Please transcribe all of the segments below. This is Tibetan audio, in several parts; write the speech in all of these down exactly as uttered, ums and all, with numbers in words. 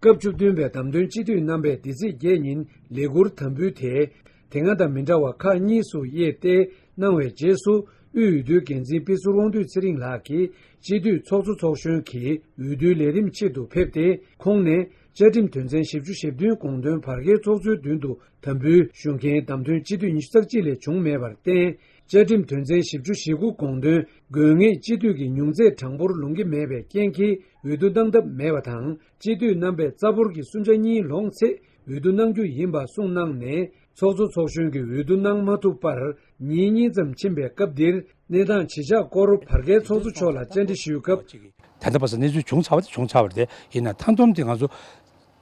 སྐབས་བཅུ་བདུན་པའི་བདམས་ཐོན་སྤྱི་འཐུས་རྣམ་པས་འདི་ཚེས་བརྒྱད་ཉིན་ལས་འཁུར་དམ་འབུལ་དེ། དེ་སྔ་དང་མི་འདྲ་བར་ཁག་གཉིས་སུ་དབྱེ་སྟེ་གནང་བའི་རྗེས་སུ། དབུས་འོས་བསྡུའི་འགན་འཛིན་དཔེ་ཟུར་དབང་འདུས་ཚེ་རིང་ལགས་ཀྱིས་སྤྱི་འཐུས་ཚོགས་གཙོ་ཚོགས་གཞོན་གྱི་འོས་བསྡུའི་ལས་རིམ་ཆེད་དུ་ཕེབས་ཏེ། ཁོང་ནས་བཅའ་ཁྲིམས་དོན་ཚན་བཞི་བཅུ་ཞེ་བདུན་དགོངས་དོན་བར་བརྒལ་ཚོགས་གཙོའི་མདུན་དུ་དམ་འབུལ་ཞུ་མཁན་བདམས་ཐོན་སྤྱི་འཐུས་ཉི་ཤུ་རྩ་གཅིག་ལས་བྱུང་མེད་པར་བརྟེན། བཅའ་ཁྲིམས་དོན་ཚན་བཞི་བཅུ་ཞེ་དགུ་དགོངས་དོན་དགོས་ངེས་སྤྱི་འཐུས་ཀྱི་ཉུང་ཚད་གྲངས་འབོར་ལོངས་ཀྱི་མེད་པའི་རྐྱེན་གྱིས་འོས་བསྡུ་གནང་ཐབས་མེད་པ་དང་། སྤྱི་འཐུས་རྣམ་པས་རྩ་འབོར་གྱི་སུམ་ཆ་གཉིས་ལོངས་ཚེ་འོས་བསྡུ་གནང་རྒྱུ་ཡིན་པ་གསུངས་གནང་ནས། ཚོགས་གཙོ་ཚོགས་གཞོན་གྱིས་འོས་བསྡུ་གནང་མ་ཐུབ་པར་ཉིན་གཉིས་ཙམ་ཕྱིན་པའི་སྐབས་འདིར། གནས་སྟངས་ཇི་ཆགས་སྐོར་བར་བརྒལ་ཚོགས་གཙོ་མཆོག་ལ་བཅར་འདྲི་ཞུས་སྐབས། ད་ལྟ་བར་དུ་གནས་ཚུལ་བྱུང་ཚར་བ་དེ་བྱུང་ཚར་བ་རེད། ཡིན་ན་མཐའ་སྡོམ་དེ་ང་ཚོ་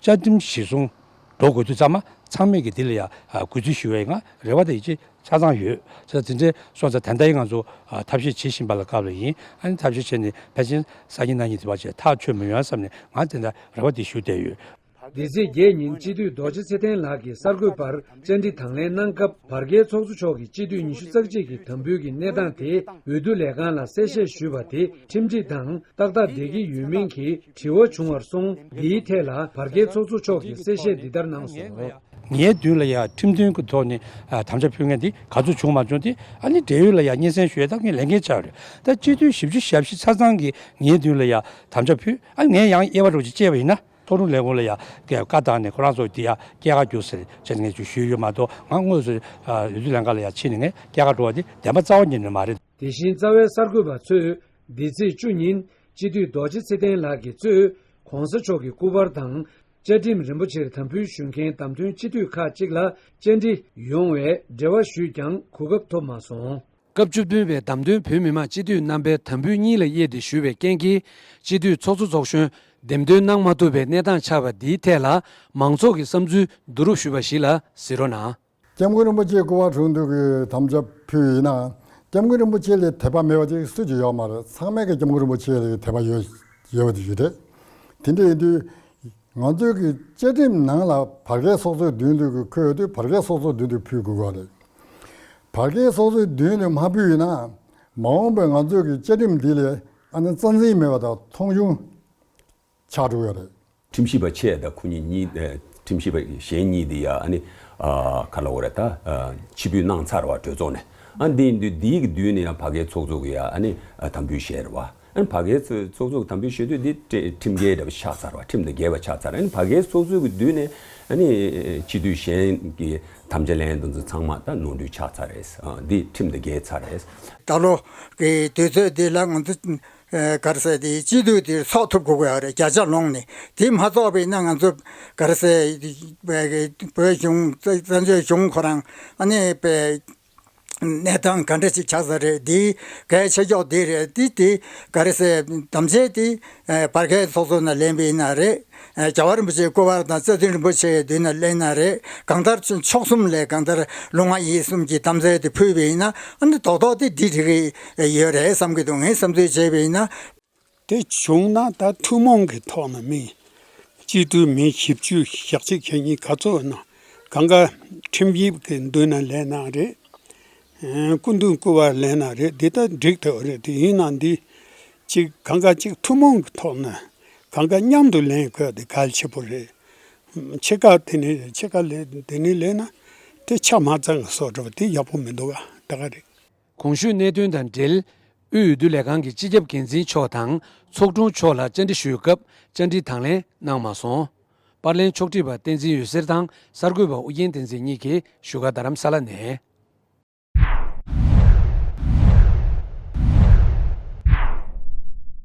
བཅའ་ཁྲིམས་གཞིར་བཟུང་འགྲོ་དགོས་དུས་ཙམ་པ་ཚང་མས་ཀྱི་འདི་ལ་ཡ་གུས་བརྩི་ཞུ་བའི་ང་རེ་བ་དང་ཡིད་ཆེས་ཆ་ཚང་ཡོད། ས་དེ་འདྲའི་སོང་ཙང་ད་ལྟ་ཡིན་ང་ཚོ་ཐབས་ཤེས་བྱེད་བཞིན་པ་ལ་སྐབས་ལ་ཡིན། ཨ་ནི་ཐབས་ཤེས་བྱས་ནས་ཕལ་ཆེར་སང་ཉིན་གནངས་ཉིན་དེ་བ་བྱས་ཐག་ཆོད་མི་ཡོང་བསམ་ནས་ང་དེ་འདྲ་རེ་བ་དེ་ཞུ་བསྡད་ཡོད། འདི་ཚེས་བརྒྱད་ཉིན་སྤྱི་འཐུས་རྡོ་རྗེ་ཚེ་བརྟན་ལགས་ཀྱིས་གསར་འགོད་པར་བཅར་འདྲི་དང་ལེན་གནང་སྐབས། བར་བརྒལ་ཚོགས་གཙོ་མཆོག་གིས་སྤྱི་འཐུས་ཉི་ཤུ་རྩ་གཅིག་གི་དམ་འབུལ་གྱི་གནས་སྟངས་དེ་འོས་བསྡུ་ལས་ཁང་ལ་གསལ་བཤད་ཞུས་པ་དེ་ཁྲིམས་སྒྲིག་དང་ཏག་ཏག་བསྡད་ཀྱི་ཡོད་མིན་གྱི་དྲི་བ་བྱུང་བར་སོང་། འདིའི་ཐད་ལ་བར་བརྒལ་ཚོགས་གཙོ་མཆོག་གིས་གསལ་བཤད་འདི་ལྟར་གནང་སོང་། ངའི་མདུན་ལ་ཡ་ཁྲིམས་མཐུན་གྱི་ཐོག་ནས་དམ་བཅའ་ཕུལ་མཁན་དེ་ག་ཚོད་བྱུང་མ་བྱུང་དེ་ཨ་ནི་འབྲེལ་ཡོད་ལ་ཡ་སྙན་སེང་ཞུ་ཡ་ད་ངས་ལས་འགན་ཆགས་རེད། ད་སྤྱི་འཐུས་བཞི་བཅུ་ཞེ་བཞི་ཆ་ཚང་གིས་ངའི་མདུན་ལ་ཡ་དམ་བཅའ་ཕུལ། ཨ་ངས་ཡང་དབྱེ་བ་འདྲ་བོ་ཅིག་བཅད་པ་ཡིན་ན། ཚོགས་དྲུང་ལས་ཁུངས་ལ་ཡ་བཀའ་བཏང་ནས་ཁོ་རང་ཚོ་འདི་ཡ་སྐྱེལ་ཀ་རྒྱུགས་ཟེར་བྱས་ནས་ངས་ཅིག་ཞུས་ཡོད་མ་གཏོགས། ང་དངོས་སུ་འོས་བསྡུ་ལྷན་ཁང་ལ་ཡ་ཕྱིན་ནས་ངས་སྐྱེལ་ཀ་འགྲོ་བ་འདི་བདེན་པ་རྩ་བ་ཉིད་ནས་མ་རེད། དེ་བཞིན་རྩ་བའི་གསར་འགོད་པ་ཚོས་འདི་ཚེས་བཅུ་ཉིན་སྤྱི་འཐུས་རྡོ་རྗེ་ཚེ་བརྟན་ལགས་ཀྱིས་གཙོས་གོང་ས་མཆོག་གི་སྐུ་པར་དང་། བཅའ་ཁྲིམས་རིན་པོ་ཆེར་དམ་འབུལ་ཞུ་མཁན་བདམས་ཐོན་སྤྱི་འཐུས་ཁག་ཅིག་ལ་བཅར་འདྲི་ཡོང་བའི་འབྲེལ་བ་ཞུས་ཀྱང་གོ་སྐབས་ཐོབ་མ་སོང་། སྐབས་བཅུ་བདུན་པའི་བདམས་ཐོན་བོད་མི་མང་སྤྱི་འཐུས་རྣམ་པའི་དམ་འབུལ་གཉིས་ལ་དབྱེ་སྟེ་ཞུས་པའི་རྐྱེན་གྱིས། སྤྱི་འཐུས་ཚོགས་གཙོ་ཚོགས་གཞོན་འདེམས་ཐོན་གནང་མ་ཐུབ་པའི་གནས་སྟངས་ཆགས་པ་འདིའི་ཐད་ལ་མང་ཚོགས་ཀྱི་བསམ་ཚུལ་བསྡུ་རུབ་ཞུས་པ་ཞིག་ལ་གཟིགས་རོགས་གནང་། སྐྱབས་མགོན་རིན་པོ་ཆེའི་སྐུ་པར་དྲུང་དུ་གི་དམ་བཅའ་ཕུལ་ཡིན་ན། སྐྱབས་མགོན་རིན་པོ་ཆེ་ལས་དད་པ་མེད་པ་ཅིག་སུ་ཅིག་ཡོད་མ་རེད། ཚང་མས་ཀྱི་སྐྱབས་མགོན་རིན་པོ་ཆེ་ལ་དད་པ་ཡོད་ཡོད་པ་དེ་ཞིག་རེད། དེ་འདྲ་ཡིན་དུས། ང་ཚོའི་གི་བཅའ་ཁྲིམས་ནང་ལ་བར་བརྒལ་ཚོགས་གཙོའི་མདུན་དུ་གི་འཁོད་ཡོད་དུས་བར་བརྒལ་ཚོགས་གཙོའི་མདུན་དུ་ཕུལ་དགོས་ཀྱི་རེད། བར་བརྒལ་ཚོགས་གཙོའི་མདུན་དུ་མ་ཕུལ་ཡིན་ན། མ་འོངས་པའི་ང་ཚོའི་གི་བཅའ་ཁྲིམས་འདི་ལས་ཨ་ནི་རྩ་འཛིན་མེད་པ་དང་མཐོང་ཆུང་ཆགས་འགྲོ་ཡོད་རེད། ཁྲིམས་ཞིབ་པ་ཆེ་དང་ཁོ་གཉིས་གཉིས་ཨ། ཁྲིམས་ཞིབ་པ་གཞན་གཉིས་འདི་ཡ་ཨ་ནི་ཨ། ག་ལ་འོ་རེད་ད། ཨ། ཕྱིར་འབུད་གནང་ཚར་བ་གྲོས་ཚོགས་ནས། ཨ་འདི་ཡིན་དུས་འདིའི་གི་མདུན་ནས་ཡང་བར་བརྒལ་ཚོགས་གཙོ་གི་ཡ་ཨ་ནི་ཨ། དམ་འབུལ་བཞེས་རེད་བ། ཨ་ནི་བར་བརྒལ་ཚོགས་གཙོ་གི་དམ་འབུལ་བཞེས་དུས་འདི་ཁྲི་ཁྲིམས་འགལ་འདྲ་བ་ཆགས་ཚར་བ། ཁྲིམས་དང་འགལ་བ་ཆགས་ཚར། ཨ་ནི་བར་བརྒལ་ཚོགས་གཙོ་གི་མདུན་ནས་ཨ་ནི་སྤྱི་འཐུས་གཞན་གྱི་དམ་བཅའ་ལེན་དེ་ཚོ་ཚང་མ་ད་ནོར་འཁྲུལ་ཆགས་ཚར་རེད། ཨ་འདི་ཁྲིམས་དང་འགལ་ཚར་རེད། ད་ལོ་གི་དུས་ཚོད་འདི་ལ་ང་ཚོ་ཨ། ག་རེ་ཟེར་དེ་སྤྱི་འཐུས་དེ་ཚོགས་ཐུབ་དགོས་ཀྱི་ཡོད་རེད། བརྒྱ་ཆ་ལོངས་ནས་དེ་མ་ཚོགས་པ་ཡིན་ན་ང་ཚོ་ག་རེ་ཟེར་བོད་གཞུང་བཙན་བྱོལ་གཞུང་ཁོ་རང་ཨ་ནི་པའི་གནས་སྟངས་ག་འདྲ་ཞིག་ཆགས་ས་རེད། དེ་གལ་ཆེ་ཤོས་དེ་རེད། དེ་དེ་ག་རེ་ཟེར་དམ་བཅའ་དེ་བར་བརྒལ་ཚོགས་གཙོ་ནང་ལེན་པ་ཡིན་ན་རེད། རྒྱལ་བ་རིན་པོ་ཆེའི་སྐུ་པར་དང་རྩ་ཁྲིམས་རིན་པོ་ཆེའི་མདུན་ནང་ལེན་ན་རེད། གང་ལྟར་ཕྱོགས་གསུམ་ལས་གང་ལྟར་ལུང་པ་གཉིས་གསུམ་གྱི་དམ་བཅའ་དེ་ཕུལ་བ་ཡིན་ན་ཨ་ནི་རྡོག་རྡོག་དེ་འགྲིག་གི་ཡོད་རེད་བསམ་གྱི་འདུག་ངས་བསམ་ཚུལ་བྱས་པ་ཡིན་ན། དེ་བྱུང་ན་ད་ཐུན་མོང་གི་ཐོག་ནས་མི་སྤྱི་འཐུས་མི་བཞི་བཅུ་ཞེ་གཅིག་ཞེ་གཉིས་ག་ཚོད་ཡོད་ན་གང་ག་ཁྲིམས་ཞིབ་ཀྱི་མདུན་ན་ལེན་ན་རེད། སྐུ་མདུན་སྐུ་པར་ལེན་ན་རེད། འདི་ལྟར་འགྲིག་ཐུབ་རེད། དེ་ཡིན་ན་འདི་གཅིག་གང་ག་གཅིག་ཐུན་མོང་གི་ཐོག་ནས་གང་ག་མཉམ་དུ་ལེན་དགོས་དེ་གལ་ཆེ་པོ་རེད། ཕྱེད་ཀ་དེ་ནས་ཕྱེད་ཀ་ལས་དེ་ནས་ལེན་ན་དེ་ཆ་མ་ཚང་བཟོ་འདྲ་བ་དེ་ཡག་པོ་མི་འདུག་ག་ད་ག་རེད། གོང་ཞུས་གནད་དོན་དང་འབྲེལ། དབུས་འོས་བསྡུ་ལས་ཁང་གི་སྤྱི་ཁྱབ་འགན་འཛིན་མཆོག་དང་ཚོགས་དྲུང་མཆོག་ལ་བཅར་འདྲི་ཞུས་སྐབས་བཅར་འདྲི་དང་ལེན་གནང་མ་སོང་། པར་ལེན་ཕྱོགས་སྒྲིག་པ་བསྟན་འཛིན་འོད་ཟེར་དང་གསར་འགོད་པ་ཨུ་རྒྱན་བསྟན་འཛིན་གཉིས་ཀྱིས་བཞུགས་སྒར་རྡ་རམ་ས་ལ་ནས།